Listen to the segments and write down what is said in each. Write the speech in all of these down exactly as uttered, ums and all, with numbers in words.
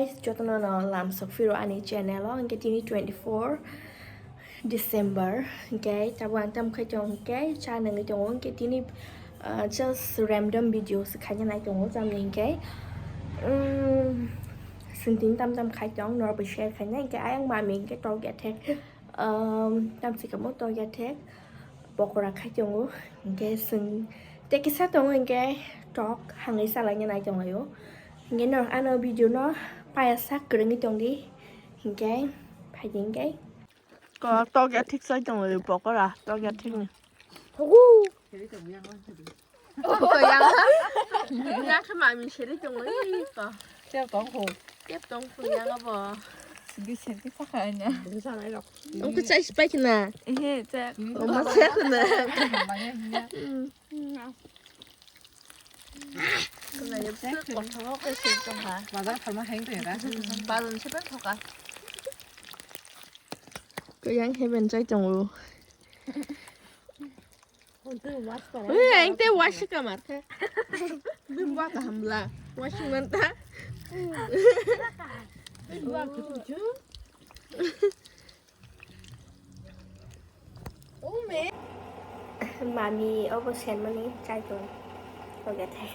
Guys, jotono no lamsok phiro ani channel o, hwnkhe tini twenty-four December, hwnkhe tabuk ang tamo khai tongo, hwnkhe cha nangwi tongo, hwnkhe tini, ah, just random video se khaina nai tongo, tamni hwnkhe, um, swng tini tam tam khai tong, norokbai share khaina, hwnkhe ayang mami hwnkhe tok ya thek, um, tamsi kamo tok ya thek. Pokora khai tongo, hwnkhe swng tei kisa tongo, hwnkhe tok hangwi chalaina nai tonglaio. Hwnkhe norok ano video no paya sak kwrwngwi tongdi, hwnkhe phaidi hwnkhe. Ko tok ya thik sai tonglaio pokora, tok ya thik ni. Hugu. Ko yang ha. Yang khe mami seri tonglaio ko. Tep tong khu. Tep tong khu yang abo. Sigi segi sakha anya. Ungkha chai spai khna. Ehe, cha. Oma cha khna. Bazar tharma heng tong da. Balon se ban thoka. Ko yang heben chai tongo. Ui, ang tei wash kamar khe. Bini bua kaham bla. Wash man ta. Mami obo senmani chai tong. Oke thai.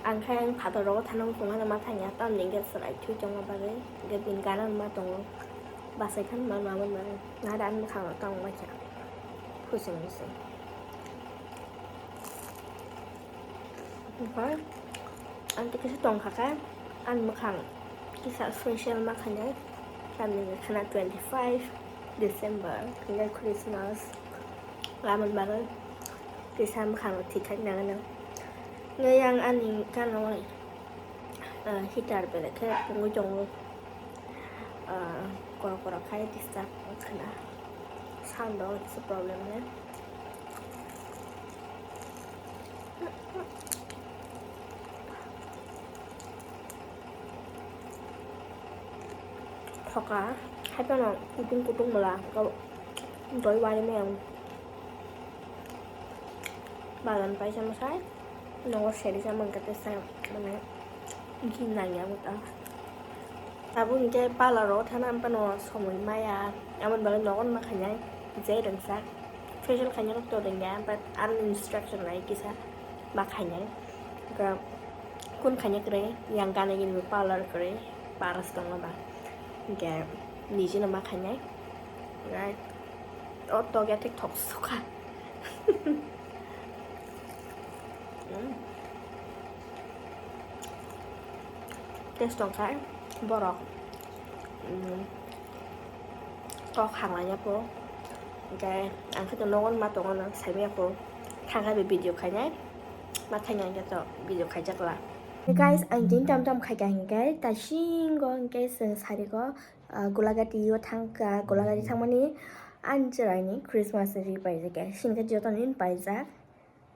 Ang khe ang phatar rogo thana muchung ano ma thangya, tamni hwnkhe chwrai thui tongma bagwi, hwnkhe bini gana ma tongo, bachai khe ma ma bagwi, nahar ani mwkhang rok tong baikha, khusing mising. Omo ang tei kisa tongkha khe, ani mwkhang kisa special ma khainai, tamni hwnkhe khana twenty five December, hwnkhe Christmas. Lamani bagwi kisa mwkhang rok thik khai nangano. Hwnkhe yang ani gana o, ah, heater belai khe pungwi tongo. Ah, koro koro khai disturb wngkha na. Sound o kisa problem le. Thoka, hai phano kutung kutung bwla, doi wari maya. Bagan paisa mwsai, nogo seri sa mangkha tesa, mane, gin nangya mwta. Tabuk hwnkhe parlour o thana phano somoi maya, aboni bagwi nogo ma khainai, je rwngsa, facial khainai rok to rwngya, but ani instruction nai kisa ma khainai. Hwnkhe kun khainai kwrwi, yang gana gini parlour kwrwi, paras tongma ba, hwnkhe nijino ma khainai, right? O tokya thik thok sukha. Mm. Test tongkha borok. Mm. Tok hamlanya po. Hwnkhe ang khe nogo ma tongo no saimanya po. Thangkha be video khainai. Ma thangya hwnkhe to video khaijakla. Guys, ang din tam tam khaikha hwnkhe taisingo hwnkhe chwng sarigo. Ah, Golagati o thangkha, Golagati thangmani ani chwraini Christmas ri paijak ya, sini khe jotono ni paijak,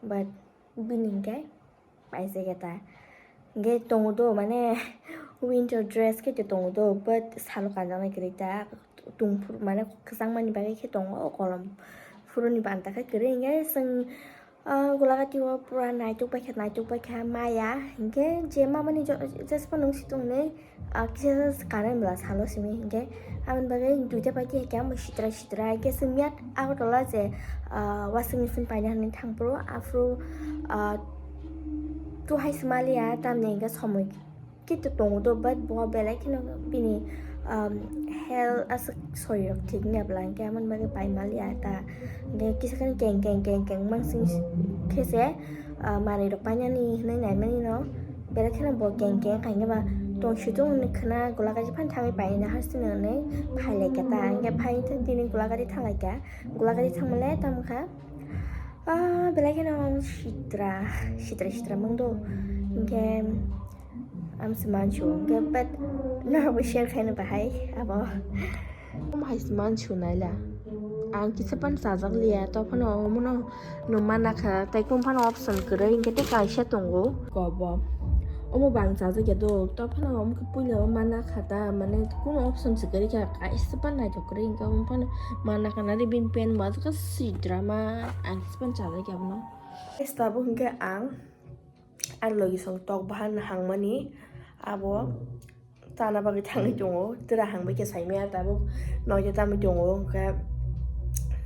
but bini hinkhe paijak ya ta. Hinkhe tongo do, mane winter dress khe tongo do, but salo kanjaknai kwrwi ta, tungphuru mane kwchangmani bagwi khe tongo, kolom phuruni banta khe kwrwi hinkhe chwng Ah, Golagati o pura naitok paikha, naitok paikha maya. Hinkhe je mamani jo-, jespa nung si tongni, ah, kisa kisa kanai bwla salo simi. Hinkhe aboni bagwi duita paikha, hinkhe amo sitra sitra. Hinkhe chwng miyat Agartala je, ah, washing machine paina hinwi thangphuru, aphuru, ah, tu hai se maliya, tamni hinkhe somoi. Khe to tongo do, but bo belai kheno bini, um, health aswk sori rok thik wngya bwla, hinkhe aboni bagwi pai maliya ta. Hinkhe kisa kheno keng keng keng keng mansing khe se, ah, manwi rok painani hinwi naimani no. Belai kheno bo keng keng khainai ba tong si tong hinwi khwna Golagati phano thangwi paina harsini hinwi phai laikha ta. Hinkhe phai tini Golagati thang laikha. Golagati thangmale tamo kha. Ah, belai kheno sitra, sitra sitra mangdo. Hinkhe Ang se mansu, hwnkhe, but norokbo share khaina bahai abo. Omo hai se mansu naila. Ang kisa pan chajak liya, to phano omono no mana kha, tei kung phano option kwrwi, hinkhe tei kaisa tongo. Kobo. Omo bang chajak ya do, to phano omo khe puila o mana kha ta, mane kuno option se kwrwi kha, kaisa pan naithok kwrwi hwnkhe omo phano mana kha nari bini pen bo aswk khe swi drama, ang se pan chajak ya bono. Tabuk hwnkhe ang ani logi song tok bahan hangmani abo chana bagwi thangwi tongo, tira hangbai khe saimaya tabuk noida tamwi tongo, hwnkhe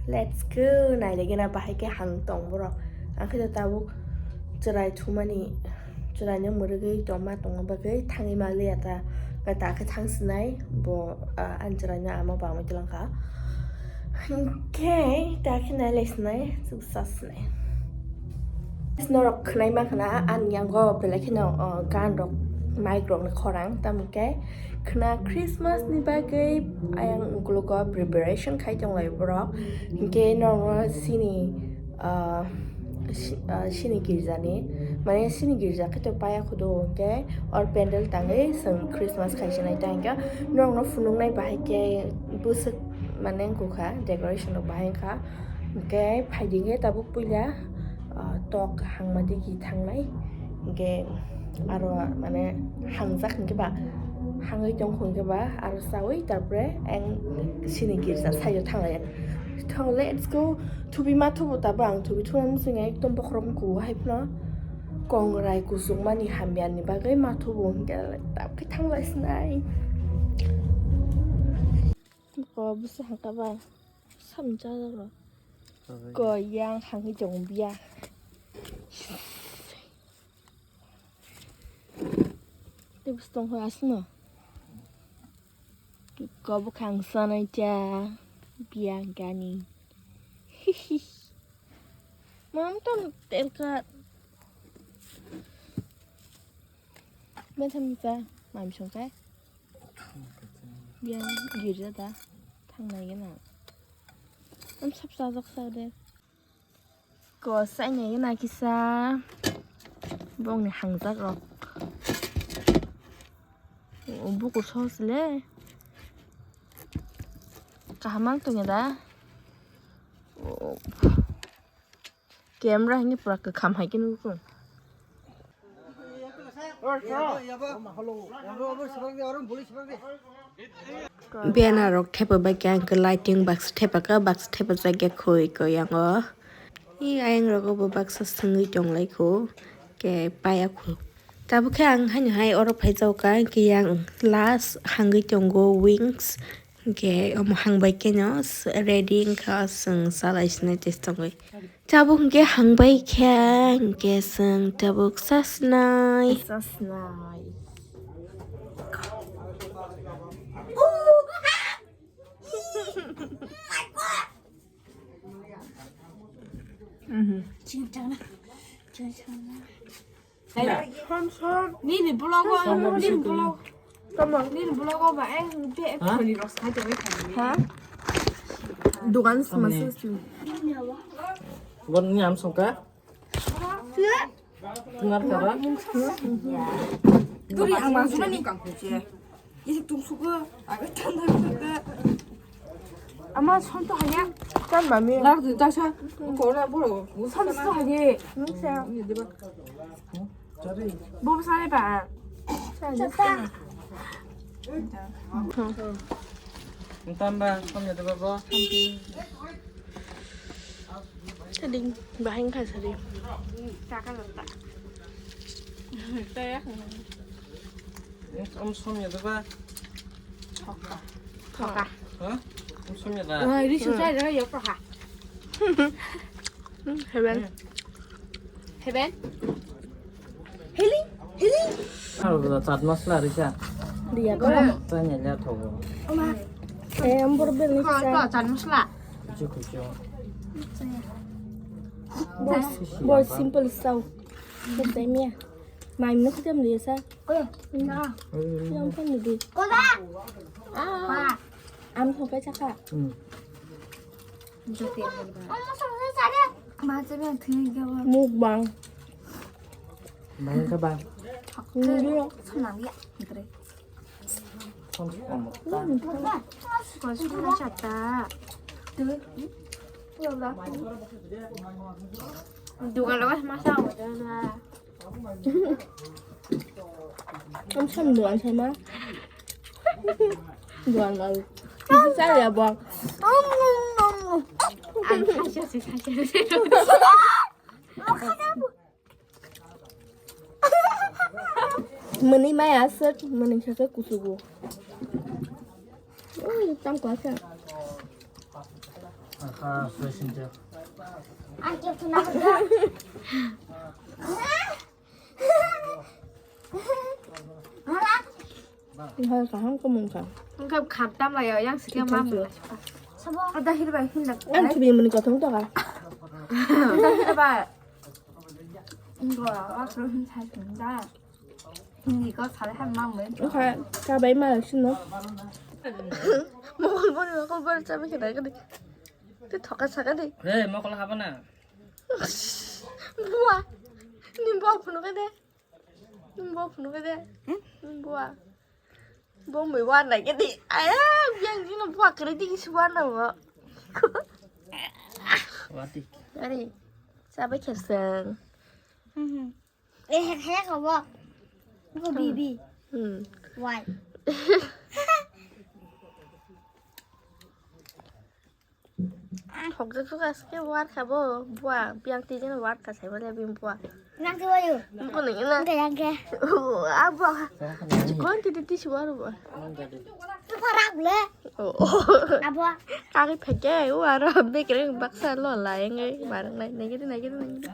let's go, nailaigena bahai khe hang tong borok, ang khe tabuk chwrai thumani. Chwraino mwrwgwi tongma tongma bagwi thangwi manliya ta, ta khe thang sinai bo, ah, ani chwraino ama bangwi twlang kha. Hwnkhe ta khe nailai sinai, chuksa sinai. Norok khwnai mankha na ani yango belai kheno, ah, gan rok, mic rok ni khorang, tamo khe khwna Christmas ni bagwi ayang ukologo preparation khai tonglai borok, hwnkhe norok sini ah, si-, ah, sini girjani, mane sini girja khe to paya khudu hwnkhe or pandal tangwi chwng Christmas khaisinai ta hwnkhe norokno phunuknai bahai khe bwswk mane wngkha decoration rok bahai wngkha hwnkhe phaidi khe tabuk puila, ah, tok hangma digi thangnai hwnkhe aro mane hangjak hwnkhe ba hangwi tongkha hwnkhe ba aro chawi tarpore ang sini girja saio thanglai. Thang, let's go. Thubi ma thubo tabo ang thubi thuna muchungo ekdom bokhorok kubu hai phano. Kongrai kuchukmani hamyani bagwi ma thubo hwnkhe tabukhe thanglai sinai. Ko busa hangka ba samjak ro. Ko yang hangwi tong biya. Tei bwswk tongkha aswkno? Kobwkhang sanai cha biyang gani. Mam ton telka. Metham cha mam songkai. Biyang girja da thangnai gana. Am sap sajak sa de. Ko sainai na kisa bongni hangjak rok. O buku sos le. Kaham ang tongya da. O. Camera hini pura kakham hai khe nukung. Banner rok thepa bai khe ang khe lighting box thepa kha, box thepa jak ya khoi ko yango. I ayang rogo bo baksa swngwi tong lai kho, khe paya kho. Tabuk khe ang haino hai oro phai jak kha, hwnkhe yang last hangwi tongo wings, hwnkhe omo hangbai khe no ready wngkha, chwng cha lai sinai tei tongwi. Tabuk hwnkhe hangbai khe, hwnkhe chwng tabuk cha sinai. Cha sinai. Mhm. Ching chang na. Ching chang na. Nini vlog o, nini vlog. Tamo. Nini vlog o ba, eh, pe, eh, Ha? Phone rok sai tongwi thangni. Ha? Dukan Tamo. Sma su. Bon ni am songka? Tungar kara? Duri ang mansumani. Isi tum suka, aga tanda suka. Ama son to hanya. Kan mami. Lar di dasa. Kora boro. Son to hanya. Nuksa. Ini deba. Chari. Bobo sare ba. Chata. Entamba, son ya deba bo. Sading, bahing ka sading. Taka lata. Taya. Om som ya deba. Thoka. Thoka. Ha? Om som ya da. Ri su sai da ya ka ha. Heben. Heben. Heli, heli. Aro da chat masla risa. Dia ko. Tanya ya thogo. Oma. Eh, ambor bel ni sa. Chat masla. Kuchu kuchu. Boy, boy simple sao. Kau tanya. Mai mene kita mene sa. Ko na. Yang pun mene. Ko da. Ah. Am hokai chaka. Hmm. Mukbang. Bang ka bang. Ndio. Dukan lo masa udah na. Ang sam duan sama. Duan lalu. Itu saya ya, Bang. Ang khaisa se khaisa se. Mani maya sir, mani sir kusugu. Oh, tam kuasa. Aha, fresh and Ang kep tu nak. Hal kaham ko mungka. Ang kep kham tam la ya yang sikya mam. Sabo. Ada hir bai hin nak. Ang subi mani kotong to ka. Ada hir bai. Ngo, wa kro hin sai da. Hindi ko sale ham mam mo. Oka, ka bai ma sino. Mokol boni mokol boni chabi kena kena. Tu thoka saka de. Hey, mokol haba na. Bua. Ni bua phunu ka de. Ni bua phunu ka de. Ni bua. Bua mui bua na ke de. Aya, biang jino bua kere di isi bua na mo. Wati. Ari. Chabi kheseng. Eh, hek hek ko bo. Ko bibi. Hmm. Why? Thokjak jak aske war kha bo bua biang twi jeno war kha sai manya bini bua. Nang ke wayu. Mukon ni na. Nang ke yang ke. A bua. Kon ti ti si war bua. Tu parak le. Oh. Abo. Kari pheke u aro bekre baksa lo la enge barang nai nai gidi nai gidi nai gidi.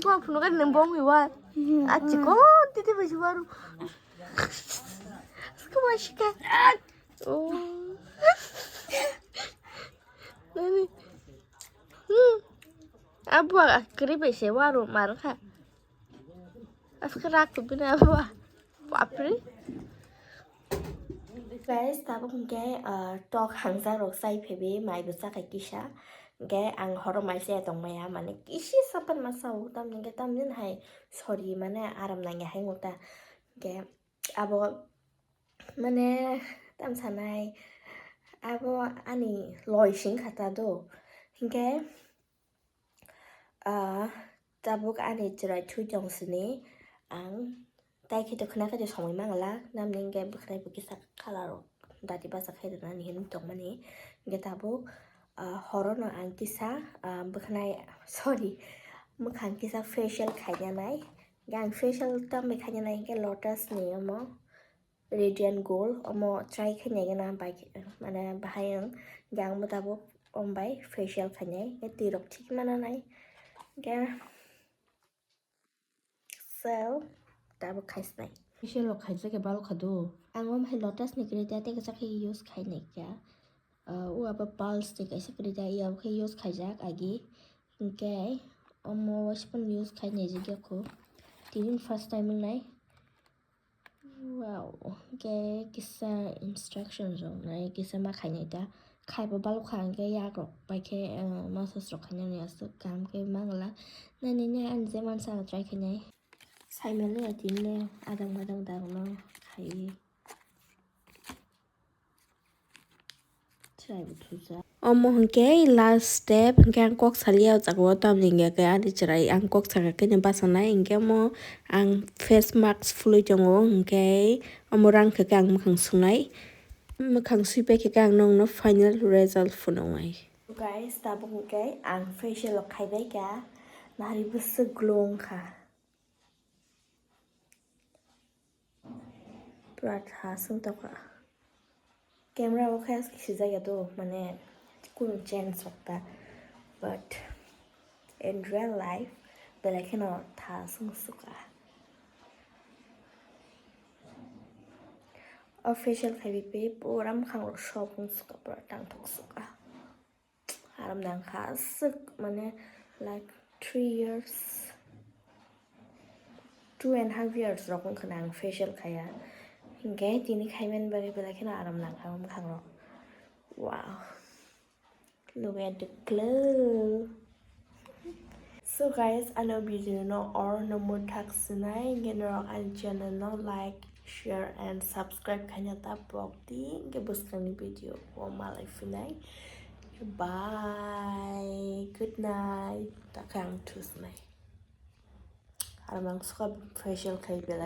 Bua phunu kan nembong mi war. Achi kon ti ti besi war. Sko masika. Oh. Nani? Hmm. Abua kri bese waru mar kha. Askra kubina abua. Bapre. Guys, tabuk hwnkhe, ah, tok hangjak rok chai phaibi, mai bo chakha kisa. Hwnkhe ang horo mai chaya tongmaya, mane kisi sapan ma chao, tamni hwnkhe tamni hai sorry, mane aram nangya hai ngota. Hwnkhe abo mane tam sanai abo ani loi sing kha ta do. Hinkhe, ah, tabuk ani chwrai thui tong sini ang tai khe to khna khe to somoi mangala namni hinkhe bwkhwnai bo kisa colour rok dati bachak khe rwnani hinwi tongmani. Hinkhe tabuk, ah, horono ang kisa, ah, bwkhwnai, sorry, mwkhang kisa facial khainanai. Hinkhe ang facial tambai khainanai hinkhe Lotus ni omo. Radiant Gold, omo try khainai gana bai, mane bahai ang, hinkhe ang bo tabuk om bai facial khainai, hinkhe twi rok thik mana nai, hinkhe so tabuk khaisnai. Facial rok khaijak khe balo kha do. Ang omo hai Lotus ni kwrwi da tei kwchak khe use khainai kha. Ah, o abo Pulse ni kaisa kwrwi da, ya bo khe use khaijak agi, hinkhe omo waisa phano use khainai jagya kho, tini first time wngnai. Wow, hwnkhe kisa instruction rok nai kisa ma khainai ta. Khaibo balok kha hwnkhe yak rok bai khe, eh, massage rok khainani aswk kaham khe mangla. Nani nai ani je mansa ang try khainai. Saimali ya tini le adang adang dagno khaiwi. Omo hwnkhe last step, hwnkhe ang kok saliya o jaga o, tamni hwnkhe ani chwrai ang kok saka khe bachanai, hwnkhe omo ang face mask phulwi tongo, hwnkhe omo rang khe ang mwkhang sunai, mwkhang sui pai khe ang nokno final result phunuknai. Guys, tabuk hwnkhe ang facial rok khaibai kha, nari bwswk glow wngkha. Pura tha sung tokha. Camera o khe sijak ya do, mane kunu change rok ta. But in real life, belai kheno tha sung suka. O facial khai bi pura mwkhang rok sok wng suka, pura tang thok suka. Aram nang kha aswk, mane, like, three years, two and half years rok wngkha na ang facial khaya. Hinkhe tini khaimani bagwi belai kheno aram nang kha mwkhang rok. Wow. Look at the glow. So guys, ano video no or no muthak sinai, hinkhe norok ani channel no like, share and subscribe khaina ta pok di, hinkhe bwskangni video o malai phinai. Bye, good night. Ta khe ang thusnai. Aro mangso kha facial khai belai.